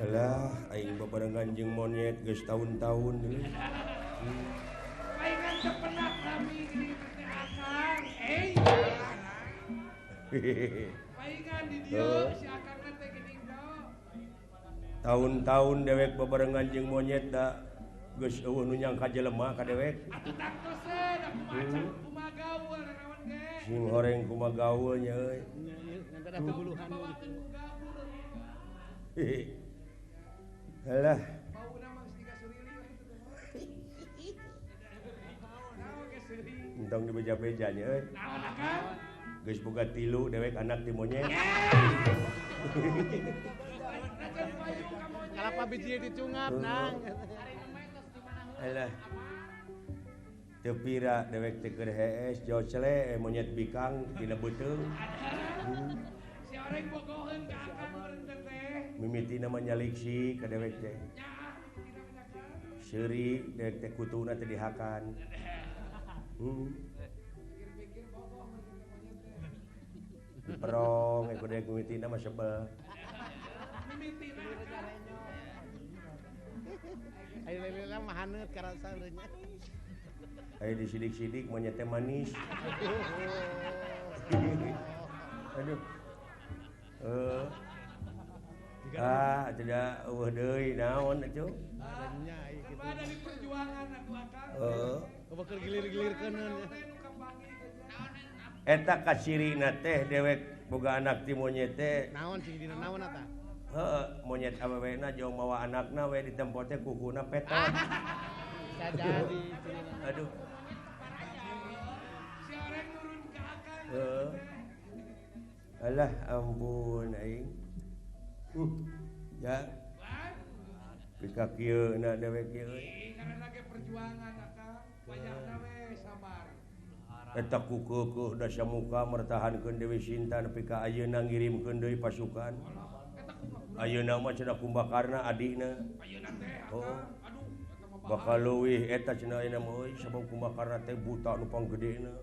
Alah aing babarengan jeung monyet geus tahun-tahun deui. Paingan teu penak rami geuning teh akang. Eh. Paingan di dieu si akang teh geuning do. Tahun-tahun dewek babarengan jeung monyet da geus eueuh nu nyangka jelema ka dewek. Atuh tangtos we da kumaha acan kumaha gaul naon ge. Sing horeng kumaha gaul nya euy. Ngan ada bubuluhan. Alah. Entong dibeja-beja nya euy. Naon akang? Geus boga tilu dewek anak ti monyet. Kalapa biji dicungap nang. Alah. Teu pira dewek teh keur hees jocle monyet bikang dina beuteung. Si oreng bogoheun ka akang meureun teh. Mimitina mah nyaliksi ka dewek teh. Seuri dewek teh kutuna teh dihakan. Diperong ku dewek mimitina mah sebel. Mimitina. Ayo lele mah haneut karasa urangnya. Ayo disidik-sidik monyet teh manis. Aduh. Ah, tidak eueuh deui naon atuh. Nya ieu kitu. Ada di perjuangan atuh akang. Heeh. Keur gilir-gilirkeun nya. Eta kasirina teh dewek boga anak ti monyet teh. Naon sing dina naon eta? Heeh, monyet awewena jeung mawa anakna we ditempo teh kukuna petot. Bisa jadi. Aduh. Si oreng nurun ka akang. Heeh. Alah ampun aing. Ya. Pika kieu na dewek kieu euy. Karena ge perjuangan akang, wayahna we sabar. Eta kukeukeuh Dasamuka mertahankeun Dewi Sinta nepi ka ayeuna ngirimkeun deui pasukan. Ayeuna mah cenah Kumbakarna adina. Ayeuna teh oh. Aduh, eta mah bakal leuwih eta cenah ayeuna mah euy sabab Kumbakarna teh buta nu panggedena.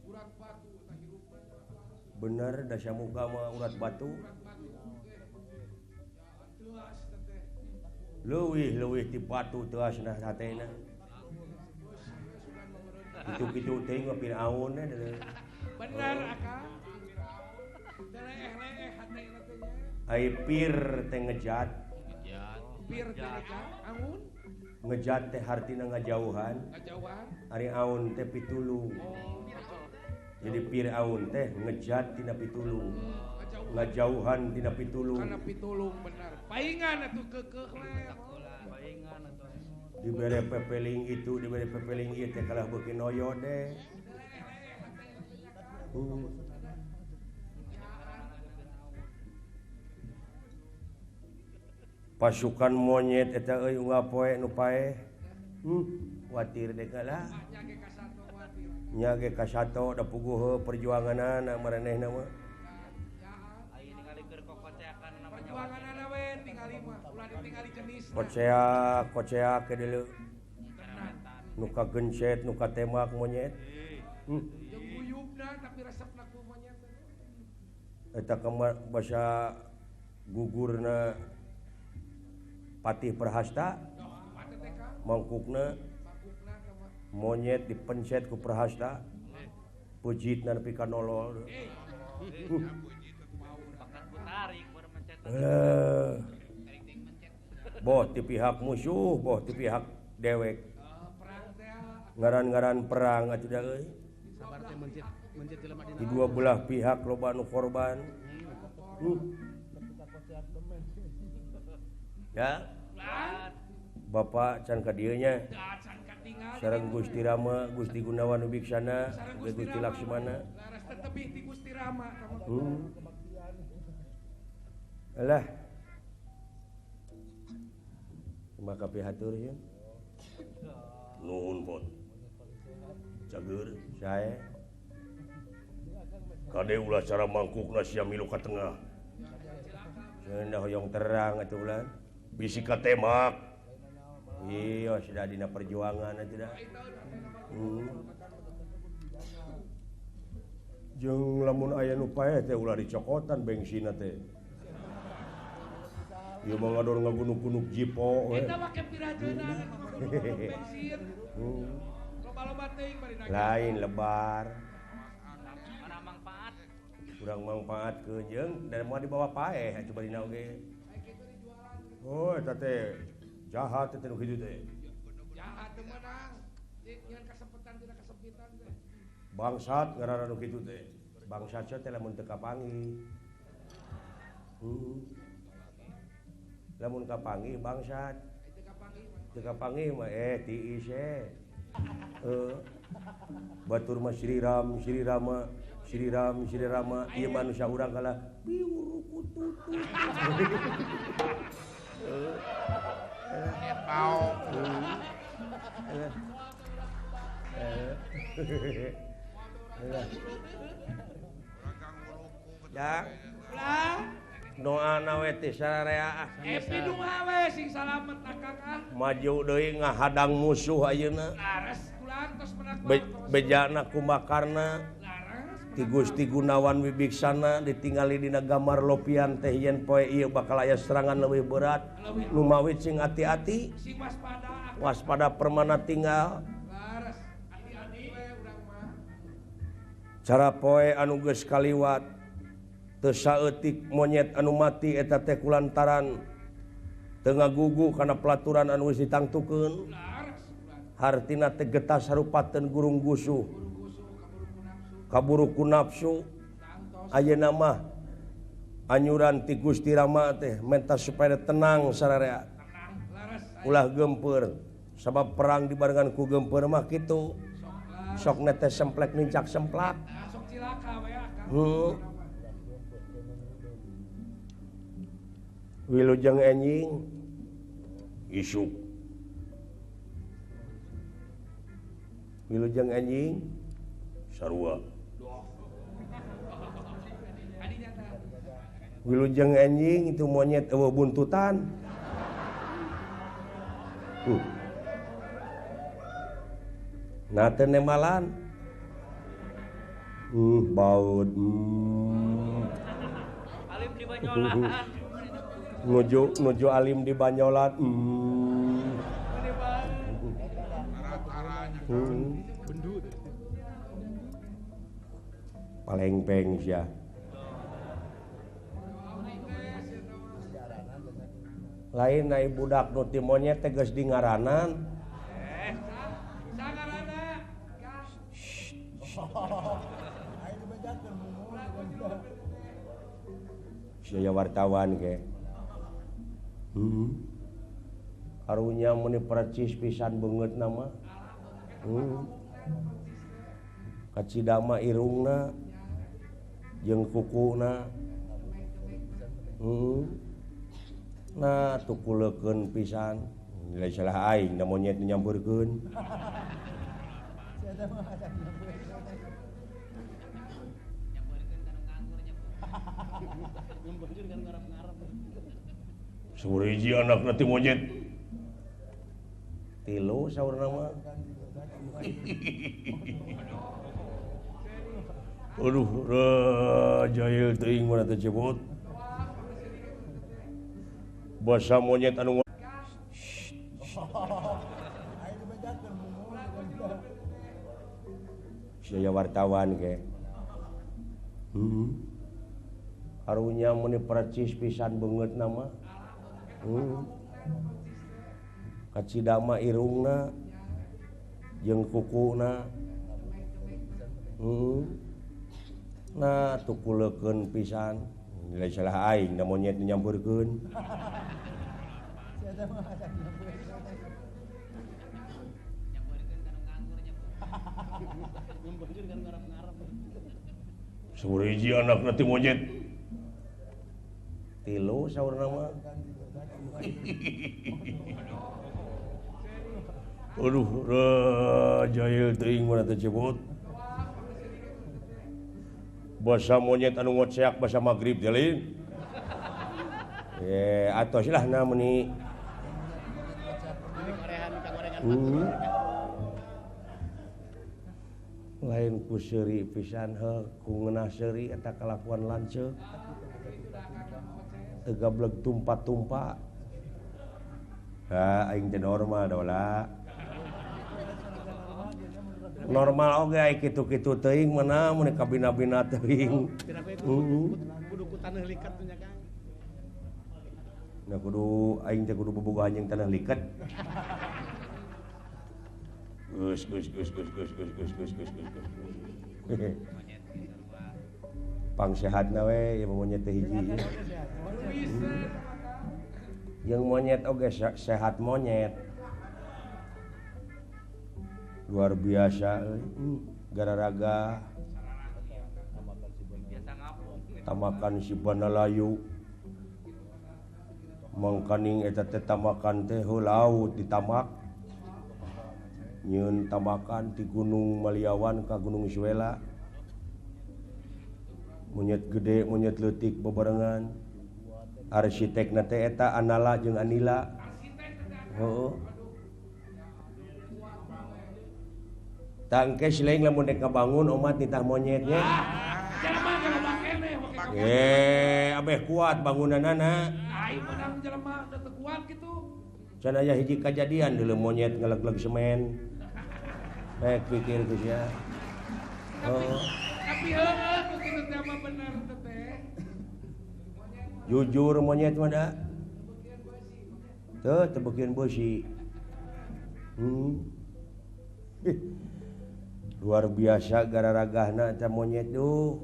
Urat batu eta hirupna. Bener Dasamuka mah urat batu. Leuwih-leuwih ti batu teuasna hatena. Kitu-kitu teuing mah Firaun we. Bener akang. Teu leeh-leeh hatena teh nya. Ai pir teh ngejat. Pir teh ngejat, amun ngejat teh hartina ngajauhan. Ngajauhan. Ari aun teh pitulung. Jadi Firaun teh ngejat tina pitulung. Ngajauhan tina pitulung. Kana pitulung bener. Paingan atuh keukeuh we. Paingan atuh. Dibere pepeling itu, dibere pepeling ieu teh kalah beuki noyo deh. Pasukan monyet eta euy unggal poe nu paeh. Watir deh kalah. Nya ge kasato da puguh perjuanganana maranehna mah. Aya ningali keur kokoceakan perjuanganana we tingali mah ulah ditingali jenisna. Koceak, koceak ke deuleu. Nu kagencet, nu katemak monyet. Jeung guyubna tapi resepna ku monyet. Eta kamar basa gugurna Patih Prahasta mangkukna monyet dipencet ku Prahasta pujitna nepi ka nolol. Boh ti pihak musuh, boh ti pihak dewek. Ngaran-ngaran perang atuh da euy. Di dua belah pihak loba nu korban. Ya. Bapak can ka dieu nya. Sareng Gusti Rama, Gusti Gunawan Wibiksana, Gusti Laksmana. Laras tetebih ti Gusti Rama. Alah. Maka pihatur ya. Nuhun pon. Cager sae. Kade ulah cara mangkukna sia milu ka tengah. Cenah hoyong terang atuh ulah. Bisi katemak. Iya, sudah dina perjuangan atuh dah. Jeung lamun aya nu paeh teh ulah dicokotan bengsina teh. Ieu mah ngador ngagunuk-gunuk jipo we. Eta make pirajeuna bensin. Loba-loba teuing bari naga. Lain lebar. Mana mangpaat. Kurang mangpaatkeun jeung dan moal dibawa paeh atuh barina oge. Oh, eta teh jahat teh nu kitu teh. Jahat teu meunang. Nyeun kasempetan tina kasempitan teh. Bangsat ngaranna nu kitu teh. Bangsat teh lamun teu kapanggih. Lamun kapanggih bangsat. Teu kapanggih mah tiis Batur mah Sri Ram, Sri Rama, Sri Ram, Sri Rama, ieu manusia urang kalah piwurukututut. Bau. Ya. Doa we teh sararea. Epi doa we sing salamet akang ah. Maju deui ngahadang musuh ayeuna. Laras ulang tos menak. Bejana Kumbakarna. Ti Gusti Gunawan Wibiksana ditingali dina gambar lopian teh yen poe ieu bakal aya serangan leuwih berat. Nu mawit sing hati-hati. Sing waspada. Waspada permana tinggal. Laras hati-hati we urang mah. Cara poe anu geus kaliwat teu saeutik monyet anu mati eta teh kulantaran teu ngagugu kana pelaturan anu geus ditangtukeun. Hartina teh getas sarupateun gurung gusuh. Kaburu ku nafsu. Ayeuna mah anyuran ti Gusti Rama teh menta supaya tenang sararea. Ulah gempeur sabab perang dibarengan ku gempeur mah kitu. Sok netes semplek nincak semplak. Sok cilaka we akang. Wilujeng enjing isuk. Wilujeng enjing sarua. Wilujeng enjing itu monyet eueuh buntutan. Nah teu nemalan. Baut. Alim di Banyolan. Nuju alim di Banyolan. Palengpeng sia. Lain ai budak nu ti monyet teh geus di ngaranan. Sia wartawan ge. Karunya meni percis pisan beungeut nama. Kacidama irungna jeung kukuna. Nah tukuleukeun pisan. Nilai salah aing da monyet nyampeurkeun. Saur hiji anakna ti monyet. Tilu saurna mah. Aduh, jahil teuing mana teh cebot. Basa monyet anu sia wartawan ge. Karunya meni percis pisan beungeut nama. Kacidama irungna jeung kukuna. Nah tukuleukeun pisan. Nilai salah aing da monyet nyampeurkeun. Saur hiji anakna ti monyet. Tilu saurna mah. Aduh, jahil teuing mana teh cebot. Basa monyet anu ngoceak basa magrib teh lain. Atos lah na meuni. Lain ku seuri pisan heuh ku ngeunah seuri eta kalakuan lanceuk. Teu gableg tumpa-tumpa. Ha aing teh normal dola. Normal oge ai kitu-kitu teuing mana mun kabina-bina teuing. Kudu ku taneuh liket nya Kang. Nah kudu aing teh kudu bobogohan jeung taneuh liket. Gus gus gus gus gus gus gus gus gus gus. Pang sehatna we ieu monyet teh hiji. Jeung monyet oge sehat monyet. Luar biasa euy. Gararaga. Tamakan si Banalayu. Mangkaning eta teh tamakan teh heuh laut ditamak. Nyieun tamakan ti Gunung Maliawan ka Gunung Suela. Monyet gede, monyet leutik bebarengan. Arsitekna teh eta Anala jeung Anila. Heuh. Tangke silaing lamun dek ngabangun omat nitah monyetnya. Abeh kuat bangunanana. Aing menang jelema da teu kuat kitu. Can aya hiji kajadian deuleu monyet ngelegleg semen. Baik pikir geus ya. Oh. Tapi heueuh ku kitu teh mah bener teh. Jujur monyet mah da. Teu teu beukeun beusi. Luar biasa gararagahna eta monyet duh.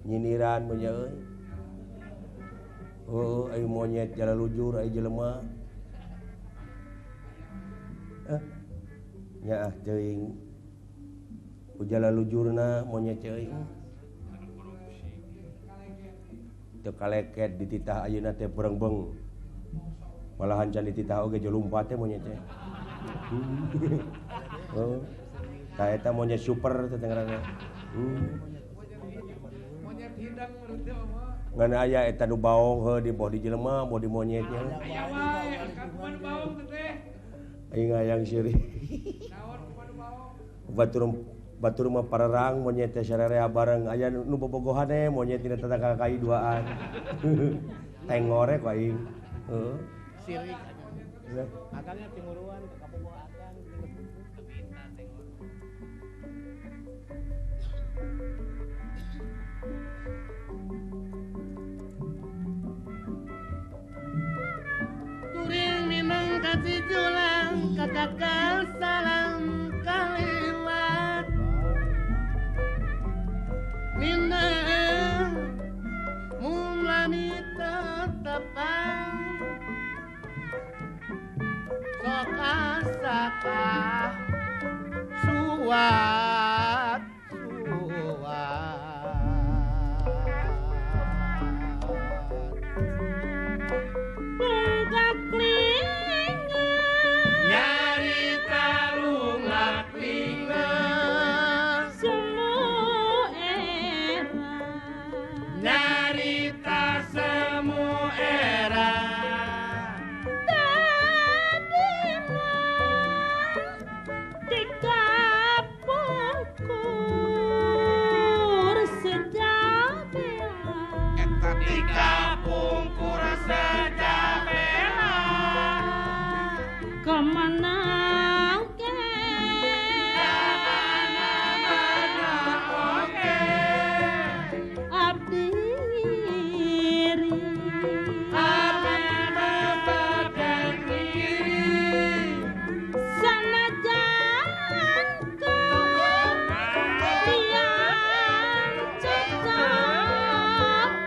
Nyiniran mah euy. Heuh ai monyet jala lujur ai jelema. Nya ah teuing. Ujala lujurna monyet euy. Teu kaleket dititah ayeuna teh berengbeng. Malahan can dititah oge jelumpat teh monyet teh. Oh. Tah eta monyet super teh ngaranna. Monyet hidang menurut teh mah. Ngan aya eta nu baong heuh di boh di jelema boh di monyetnya. Aya wae kan kumaha baong teh. Aing hayang seuri. Naon kumaha baong? Batur mah parerang monyet teh sararea bareng aya nu bobogohan we monyet dina tetangga kai duaan. Tengore ku aing. Heuh. Sirik. Akangnya timuruan ke kabogoh akang. Kuring minang kasih julang kakakal salam kaliwat minang mulami tetepang sokasaka suat suat nyarita lungak lingan semu era nyarita semu era tadina tikapungkur sejabela eta tikapungkur sejabela kemana ke kamana-mana oge abdi iri abdi memegang diri sanajan ke tiang cecak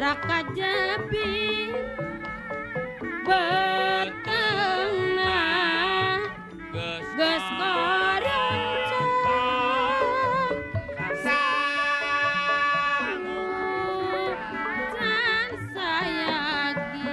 Raka Jepi betengna geus gorencang sangu can sayagi.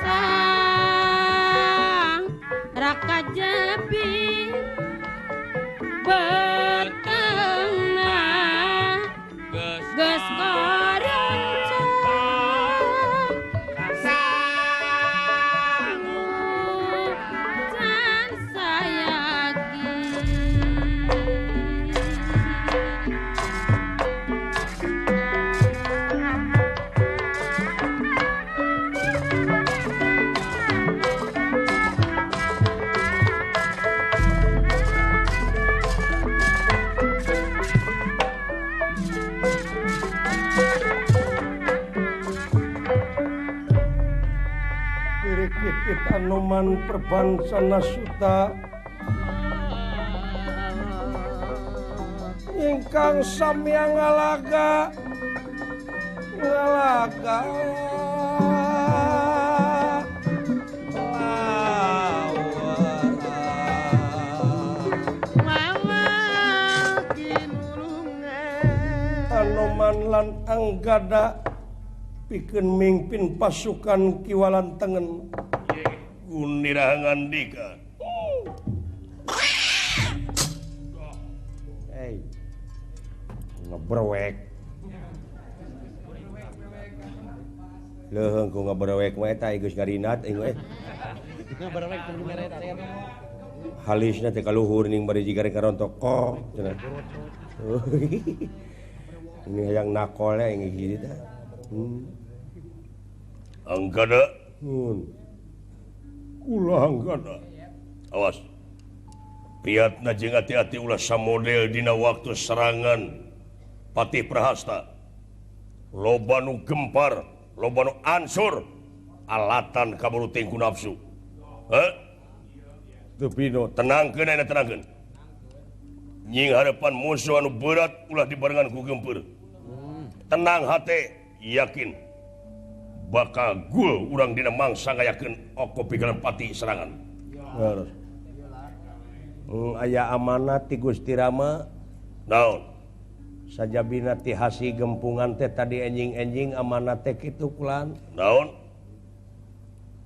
Sang Raka Jepi betengna geus gorencang sangu can sayagi. Kirikit Anoman perbansana suta ingkang samya ngalaga ngalaga Anoman lan Anggada pikeun mingpin pasukan kiwalan tengen Gunira ngandika. Hey, ngebrewek. Leuheung ku ngebrewek mah eta geus ngarinat aing we. Ngebrewek teu meret. Halisna teh kaluhur ning bari jiga karontok kok cenah. Ini hayang nakol aing kieu teh. Anggada. Kula Anggada. Awas. Piatna jeung hati-hati ulah samodel dina waktu serangan Patih Prahasta. Loba nu gempar, loba nu ansur, alatan kaburu tingku nafsu. Heh? Teu pino, tenangkeun ayeuna tenangkeun. Nying harapan musuh anu berat ulah dibarengan ku gempur. Tenang hate, yakin bakal gul urang dina mangsa ngayakeun oko pikiran pati serangan. Harus. Aya amanat ti Gusti Rama. Naon? Sajabina ti hasi gempungan teh tadi enjing-enjing amanat teh kitu kulan. Naon?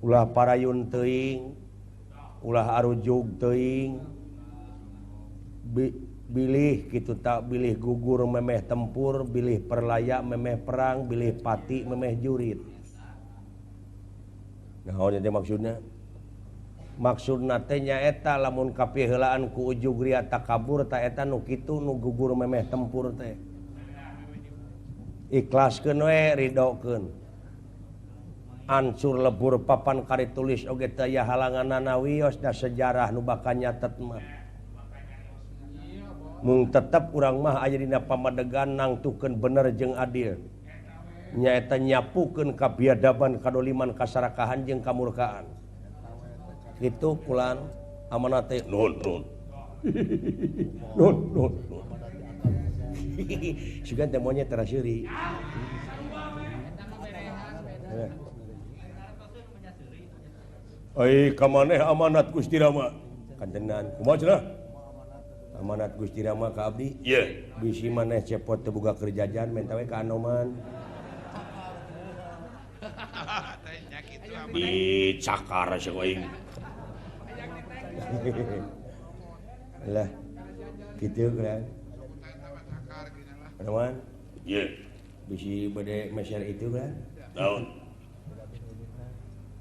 Ulah parayun teuing, ulah arujug teuing. Bilih kitu tak bilih gugur memeh tempur, bilih perlaya memeh perang, bilih pati memeh jurit. Naon teh maksudna? Maksudna teh nyaeta lamun kapiheulaan ku ujug ria takabur ta eta nu kitu nu gugur memeh tempur teh. Ikhlaskeun we ridokeun. Ancur lebur papan kari tulis oge teu aya halanganana wios da sejarah nu bakal nyatet mah. Mung tetep urang mah aya dina pamadegan nangtukeun bener jeung adil. Nyaeta nyapukeun kabiadaban kadoliman kasarakahan jeung kamurkaan. Kitu kulan amanat teh nuhun nuhun. Nuhun nuhun. Sugan teh monyet tara seuri. Ai ka maneh amanat Gusti Rama. Kantenan kumaha cenah? Amanat Gusti Rama ka abdi. Ieu bisi maneh cepot teu boga kerjajan menta we ka Anoman. Dicakar sia aing. Lah kitu kan. Anoman? Ye. Bisi bade meser itu kan? Naon?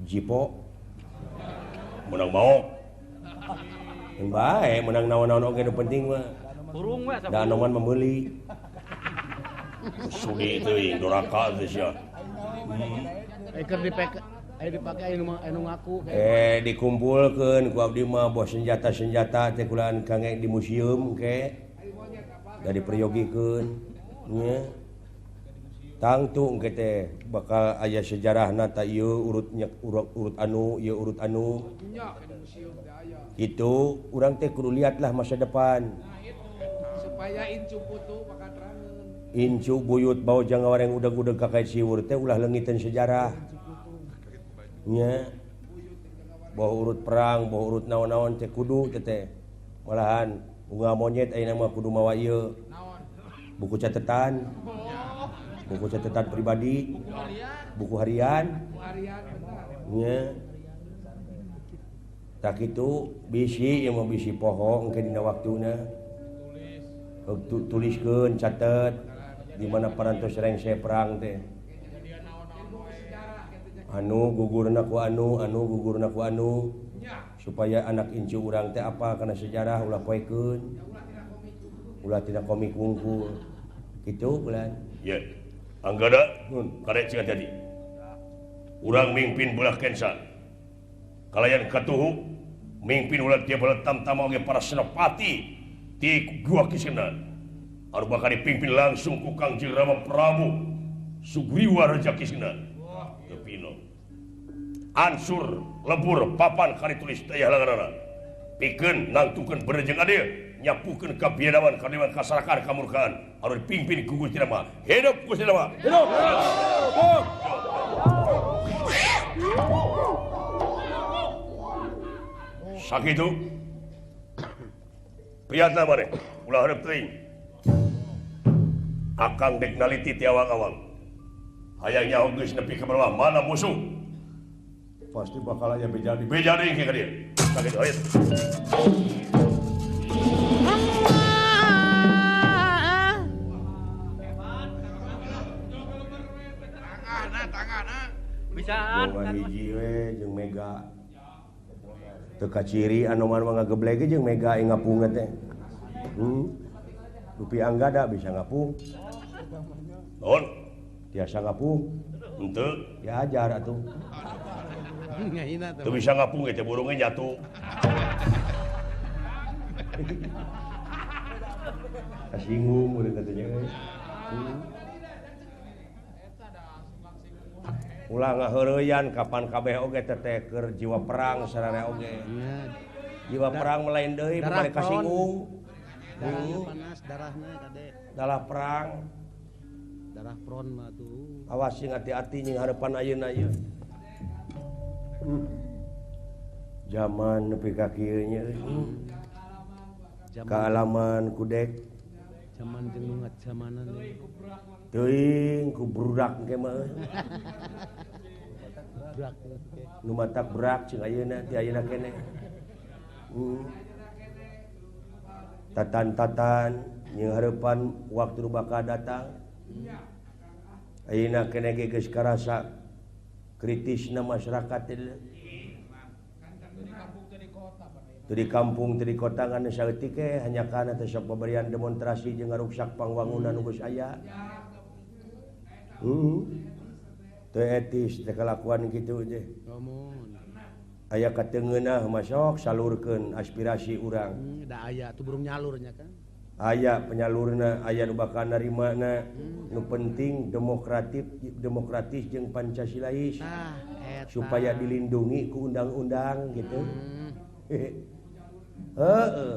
Jipo. Menang maok. Yang bae menang naon-naon oge nu penting mah. Burung we Da Anoman memeuli. Sudi teuing doraka teh sia. Keur dipake aya dipake anu ngaku. Dikumpulkeun ku abdi mah boh senjata-senjata teh kulaan kangge di museum ke. Da diperyogikeun nya. Tangtu engke teh bakal aya sejarahna ta ieu urutnya urut anu ieu urut anu. Kitu urang teh kudu lihatlah masa depan. Supaya incu putu bakal terangeun. Incu buyut bau jangawareng udeg-udeg ka kait siwur teh ulah leungiteun sejarah. Nya. Boh urut perang, boh urut naon-naon teh kudu teh teh. Malahan unggal monyet ayeuna mah kudu mawa ieu. Buku catatan. Buku catatan pribadi, buku harian. Nya. Tak kitu bisi ieu mah bisi poho engke dina waktuna. Tuliskeun catet di mana parantos rengse perang teh. Anu gugurna ku anu, anu gugurna ku anu. Supaya anak incu urang teh apa kana sejarah ulah poekeun. Ulah tina komik wungkul. Kitu bulan. Ye. Anggada karek cing jadi. Urang mimpin belah kensa. Kalayan katuhu mimpin ulah tiap belah tamtama oge para senopati ti Gua Kisena. Anu bakal dipimpin langsung ku Kangjeng Rama Prabu Sugriwa Raja Kisena. Tepino. Ansur lebur papan kari tulis teh halanganana. Pikeun nangtukeun bener jeung adil, nyapukeun kabiadaban kadewan kasarakan kamurkaan anu dipimpin ku Gusti Rama. Hidup Gusti Rama. Hidup. Hidup. Sakitu priyatna maneh ulah hareup teuing. Akang dek naliti ti awang-awang. Hayang nyaho geus nepi ka bawah mana musuh. Pasti bakal aya beja di beja deui ka dieu. Sakitu hayat. Bisaan hiji we jeung Mega. Teu kaciri Anoman mah ngageblege jeung Mega ing ngapung teh. Rupi Anggada bisa ngapung. Naon? Tiasa ngapung. Henteu. Diajar atuh. Teu bisa ngapung ge teh burungnya nyatu. Kasinggung urang katanya. Ulah ngaheureyan kapan kabeh oge teh keur jiwa perang sararea oge. Jiwa perang mah lain deui bari kasinggung. Darahnya panas, darahna kade. Darah perang. Darah pron mah tuh. Awas sing hati-hati nying harapan ayeuna ieu. Zaman nepi ka kieu nya. Kaalaman kudek. Zaman jeung nu ngajamanan. Teuing ku brudak engke mah. Nu matak berak cing ayeuna ti ayeuna keneh. Tatan-tatan jeung hareupan waktu nu bakal datang. Ayeuna keneh ge geus karasa kritisna masyarakat teh. Teu di kampung teu di kota ngan saeutik ge hanya kana teh sok pemberian demonstrasi jeung ngaruksak pangwangunan nu geus aya. Teu etis teh kalakuan kitu teh. Aya kateungeunah mah sok salurkeun aspirasi urang. Da aya tuh burung nyalurnya kan. Aya penyalurna, aya nu bakal narimana. Nu penting demokratis jeung Pancasilais. Supaya dilindungi ku undang-undang gitu. Heeh.